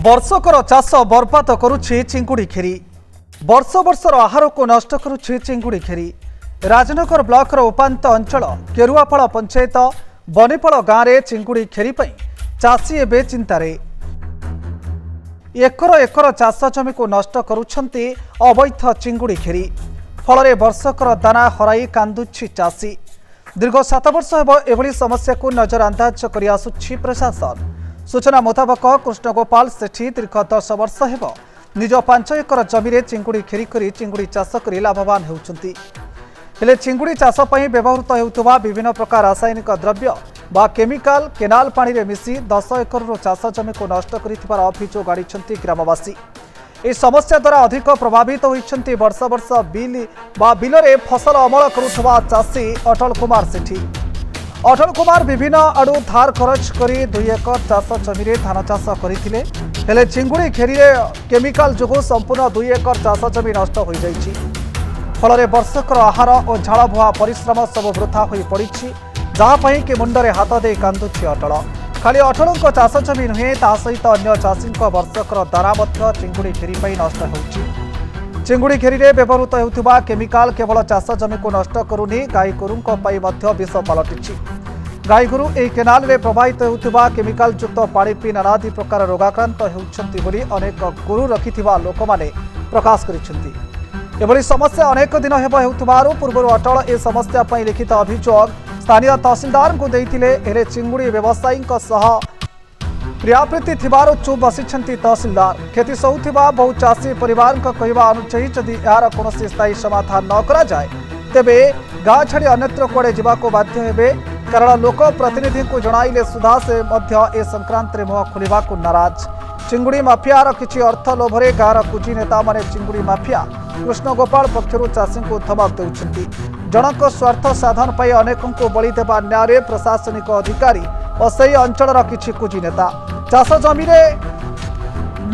ବର୍ଷକର ଚାଷ ବର୍ବାଦ କରୁଛି ଚିଙ୍ଗୁଡ଼ି ଘେରି। ବର୍ଷ ବର୍ଷର ଆହାରକୁ ନଷ୍ଟ କରୁଛି ଚିଙ୍ଗୁଡ଼ି ଘେରି। ରାଜନଗର ବ୍ଲକର ଉପାନ୍ତ ଅଞ୍ଚଳ କେରୁଆପାଳ ପଞ୍ଚାୟତ ବନିପାଳ ଗାଁରେ ଚିଙ୍ଗୁଡ଼ି ଘେରି ପାଇଁ ଚାଷୀ ଏବେ ଚିନ୍ତାରେ। ଏକର ଏକର ଚାଷ ଜମିକୁ ନଷ୍ଟ କରୁଛନ୍ତି ଅବୈଧ ଚିଙ୍ଗୁଡ଼ି ଘେରି। ଫଳରେ ବର୍ଷକର ଦାନା ହରାଇ କାନ୍ଦୁଛି ଚାଷୀ। ଦୀର୍ଘ 7 ବର୍ଷ ହେବ ଏଭଳି ସମସ୍ୟାକୁ ନଜର ଅନ୍ଦାଜ କରି ଆସୁଛି ପ୍ରଶାସନ। ସୂଚନା ମୁତାବକ, କୃଷ୍ଣଗୋପାଳ ସେଠୀ ଦୀର୍ଘ 10 ବର୍ଷ ହେବ ନିଜ 5 ଏକର ଜମିରେ ଚିଙ୍ଗୁଡ଼ି ଘେରି କରି ଚିଙ୍ଗୁଡ଼ି ଚାଷ କରି ଲାଭବାନ ହେଉଛନ୍ତି। ହେଲେ ଚିଙ୍ଗୁଡ଼ି ଚାଷ ପାଇଁ ବ୍ୟବହୃତ ହେଉଥିବା ବିଭିନ୍ନ ପ୍ରକାର ରାସାୟନିକ ଦ୍ରବ୍ୟ ବା କେମିକାଲ କେନାଲ ପାଣିରେ ମିଶି 10 ଏକରରୁ ଚାଷ ଜମିକୁ ନଷ୍ଟ କରିଥିବାର ଅଭିଯୋଗ ଆଣିଛନ୍ତି ଗ୍ରାମବାସୀ। ଏହି ସମସ୍ୟା ଦ୍ୱାରା ଅଧିକ ପ୍ରଭାବିତ ହୋଇଛନ୍ତି ବର୍ଷ ବର୍ଷ ବିଲି ବା ବିଲରେ ଫସଲ ଅମଳ କରୁଥିବା ଚାଷୀ ଅଟଳ କୁମାର ସେଠୀ। ଅଟଳ କୁମାର ବିଭିନ୍ନ ଆଡ଼ୁ ଧାର କରଜ କରି 2 ଏକର ଚାଷ ଜମିରେ ଧାନ ଚାଷ କରିଥିଲେ। ହେଲେ ଚିଙ୍ଗୁଡ଼ି ଘେରିରେ କେମିକାଲ ଯୋଗୁଁ ସମ୍ପୂର୍ଣ୍ଣ 2 ଏକର ଚାଷ ଜମି ନଷ୍ଟ ହୋଇଯାଇଛି। ଫଳରେ ବର୍ଷକର ଆହାର ଓ ଝାଳବୁହା ପରିଶ୍ରମ ସବୁ ବୃଥା ହୋଇ ପଡ଼ିଛି, ଯାହାପାଇଁ କି ମୁଣ୍ଡରେ ହାତ ଦେଇ କାନ୍ଦୁଛି ଅଟଳ। ଖାଲି ଅଟଳଙ୍କ ଚାଷ ଜମି ନୁହେଁ, ତା ସହିତ ଅନ୍ୟ ଚାଷୀଙ୍କ ବର୍ଷକର ଦାନା ମଧ୍ୟ ଚିଙ୍ଗୁଡ଼ି ଘେରି ପାଇଁ ନଷ୍ଟ ହେଉଛି। ଚିଙ୍ଗୁଡ଼ି ଘେରିରେ ବ୍ୟବହୃତ ହେଉଥିବା କେମିକାଲ କେବଳ ଚାଷ ଜମିକୁ ନଷ୍ଟ କରୁନି, ଗାଈ ଗୋରୁଙ୍କ ପାଇଁ ମଧ୍ୟ ବିଷ ପାଲଟିଛି। ଗାଈଗୋରୁ ଏହି କେନାଲରେ ପ୍ରବାହିତ ହେଉଥିବା କେମିକାଲଯୁକ୍ତ ପାଣି ପିଇ ନାନାଦି ପ୍ରକାର ରୋଗାକ୍ରାନ୍ତ ହେଉଛନ୍ତି ବୋଲି ଅନେକ ଗୋରୁ ରଖିଥିବା ଲୋକମାନେ ପ୍ରକାଶ କରିଛନ୍ତି। ଏଭଳି ସମସ୍ୟା ଅନେକ ଦିନ ହେବ ହେଉଥିବାରୁ ପୂର୍ବରୁ ଅଟଳ ଏ ସମସ୍ୟା ପାଇଁ ଲିଖିତ ଅଭିଯୋଗ ସ୍ଥାନୀୟ ତହସିଲଦାରଙ୍କୁ ଦେଇଥିଲେ। ହେଲେ ଚିଙ୍ଗୁଡ଼ି ବ୍ୟବସାୟୀଙ୍କ ସହ ପ୍ରିୟାପ୍ରୀତି ଥିବାରୁ ଚୁପ୍ ବସିଛନ୍ତି ତହସିଲଦାର। କ୍ଷତି ସହୁଥିବା ବହୁ ଚାଷୀ ପରିବାରଙ୍କ କହିବା ଅନୁଯାୟୀ, ଯଦି ଏହାର କୌଣସି ସ୍ଥାୟୀ ସମାଧାନ ନ କରାଯାଏ, ତେବେ ଗାଁ ଛାଡ଼ି ଅନ୍ୟତ୍ର କୁଆଡ଼େ ଯିବାକୁ ବାଧ୍ୟ ହେବେ। କାରଣ ଲୋକ ପ୍ରତିନିଧିଙ୍କୁ ଜଣାଇଲେ ସୁଦ୍ଧା ସେ ମଧ୍ୟ ଏ ସଂକ୍ରାନ୍ତରେ ମୁହଁ ଖୋଲିବାକୁ ନାରାଜ। ଚିଙ୍ଗୁଡ଼ି ମାଫିଆର କିଛି ଅର୍ଥ ଲୋଭରେ ଗାଁର କୁଜି ନେତାମାନେ ଚିଙ୍ଗୁଡ଼ି ମାଫିଆ କୃଷ୍ଣଗୋପାଳ ପକ୍ଷରୁ ଚାଷୀଙ୍କୁ ଧମକ ଦେଉଛନ୍ତି। ଜଣଙ୍କ ସ୍ୱାର୍ଥ ସାଧନ ପାଇଁ ଅନେକଙ୍କୁ ବଳି ଦେବା ନ୍ୟାୟରେ ପ୍ରଶାସନିକ ଅଧିକାରୀ ଓ ସେହି ଅଞ୍ଚଳର କିଛି କୁଜି ନେତା। ଚାଷ ଜମିରେ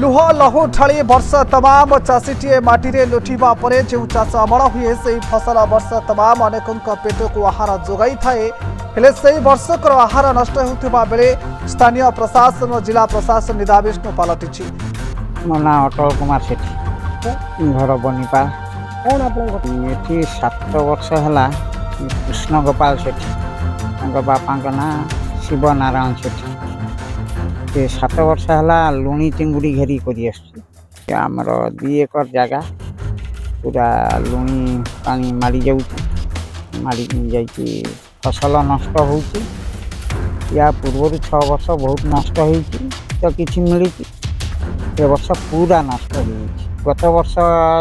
ଲୁହ ଲହୁ ଢାଳି ବର୍ଷ ତମାମ ଚାଷୀଟିଏ ମାଟିରେ ଲୋଟିବା ପରେ ଯେଉଁ ଚାଷ ଅମଳ ହୁଏ, ସେହି ଫସଲ ବର୍ଷ ତମାମ ଅନେକଙ୍କ ପେଟକୁ ଆହାର ଯୋଗାଇଥାଏ। ହେଲେ ସେହି ବର୍ଷକର ଆହାର ନଷ୍ଟ ହେଉଥିବା ବେଳେ ସ୍ଥାନୀୟ ପ୍ରଶାସନ ଓ ଜିଲ୍ଲା ପ୍ରଶାସନ ନିଦାବିଷ୍ଣୁ ପାଲଟିଛି। ମୋ ନାଁ ଅଟଳ କୁମାର ସେଠୀ, ଘର ବନିପାଳ। କ'ଣ ଆପଣଙ୍କ ଏଠି 7 ବର୍ଷ ହେଲା କୃଷ୍ଣ ଗୋପାଳ ସେଠୀ, ତାଙ୍କ ବାପାଙ୍କ ନାଁ ଶିବ ନାରାୟଣ ସେଠୀ, ସେ 7 ବର୍ଷ ହେଲା ଲୁଣି ଚିଙ୍ଗୁଡ଼ି ଘେରି କରି ଆସୁଛି। ଆମର 2 ଏକର ଜାଗା ପୁରା ଲୁଣି ପାଣି ମାଡ଼ି ଯାଉଛି, ମାଡ଼ି ଯାଇକି ଫସଲ ନଷ୍ଟ ହେଉଛି। ୟା ପୂର୍ବରୁ 6 ବର୍ଷ ବହୁତ ନଷ୍ଟ ହେଇଛି ତ କିଛି ମିଳିଛି, ଏ ବର୍ଷ ପୁରା ନଷ୍ଟ ହେଇଯାଇଛି। ଗତ ବର୍ଷ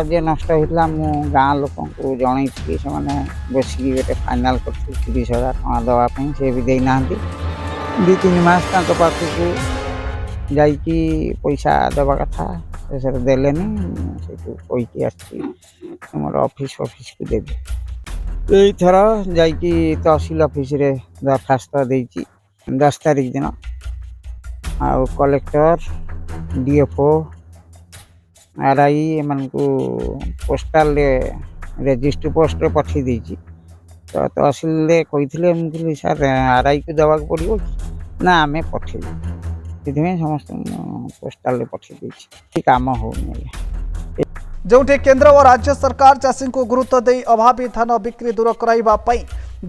ଯେ ନଷ୍ଟ ହେଇଥିଲା, ମୁଁ ଗାଁ ଲୋକଙ୍କୁ ଜଣେଇଥିଲି, ସେମାନେ ବସିକି ଗୋଟେ ଫାଇନାଲ୍ କରିଥିଲେ 30,000 ଟଙ୍କା ଦେବା ପାଇଁ। ସେ ବି ଦେଇନାହାନ୍ତି। 2-3 ମାସ ତାଙ୍କ ପାଖକୁ ଯାଇକି ପଇସା ଦେବା କଥା, ଶେଷରେ ଦେଲେନି। ମୁଁ ସେଇଠୁ କହିକି ଆସିଛି, ଆମର ଅଫିସ୍ ଫଫିସ୍କୁ ଦେବି। ଏଇଥର ଯାଇକି ତହସିଲ ଅଫିସରେ ଦରଖାସ୍ତ ଦେଇଛି 10 ତାରିଖ ଦିନ। ଆଉ କଲେକ୍ଟର, ଡିଏଫ୍ଓ, ଆର୍ଆଇ ଏମାନଙ୍କୁ ପୋଷ୍ଟାଲରେ, ରେଜିଷ୍ଟ୍ରି ପୋଷ୍ଟରେ ପଠାଇ ଦେଇଛି। ତ ତହସିଲରେ କହିଥିଲେ, ମୁଁ କହିଲି, ସାର୍, ଆର୍ଆଇକୁ ଦେବାକୁ ପଡ଼ିବ କି? ନା, ଆମେ ପଠେଇବୁ। ସେଥିପାଇଁ ସମସ୍ତଙ୍କୁ ମୁଁ ପୋଷ୍ଟାଲରେ ପଠାଇ ଦେଇଛି। କାମ ହେଉନି ଆଜ୍ଞା। ଯେଉଁଠି କେନ୍ଦ୍ର ଓ ରାଜ୍ୟ ସରକାର ଚାଷୀଙ୍କୁ ଗୁରୁତ୍ୱ ଦେଇ ଅଭାବୀ ଧାନ ବିକ୍ରି ଦୂର କରାଇବା ପାଇଁ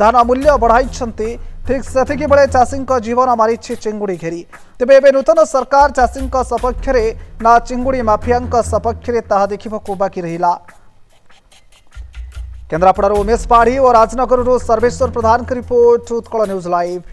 ଧାନ ମୂଲ୍ୟ ବଢ଼ାଇଛନ୍ତି, ଠିକ୍ ସେତିକି ବେଳେ ଚାଷୀଙ୍କ ଜୀବନ ମାରିଛି ଚିଙ୍ଗୁଡ଼ି ଘେରି। ତେବେ ଏବେ ନୂତନ ସରକାର ଚାଷୀଙ୍କ ସପକ୍ଷରେ ନା ଚିଙ୍ଗୁଡ଼ି ମାଫିଆଙ୍କ ସପକ୍ଷରେ, ତାହା ଦେଖିବାକୁ ବାକି ରହିଲା। କେନ୍ଦ୍ରାପଡ଼ାରୁ ଉମେଶ ପାଢ଼ୀ ଓ ରାଜନଗରରୁ ସର୍ବେଶ୍ୱର ପ୍ରଧାନଙ୍କ ରିପୋର୍ଟ, ଉତ୍କଳ ନ୍ୟୁଜ୍ ଲାଇଭ୍।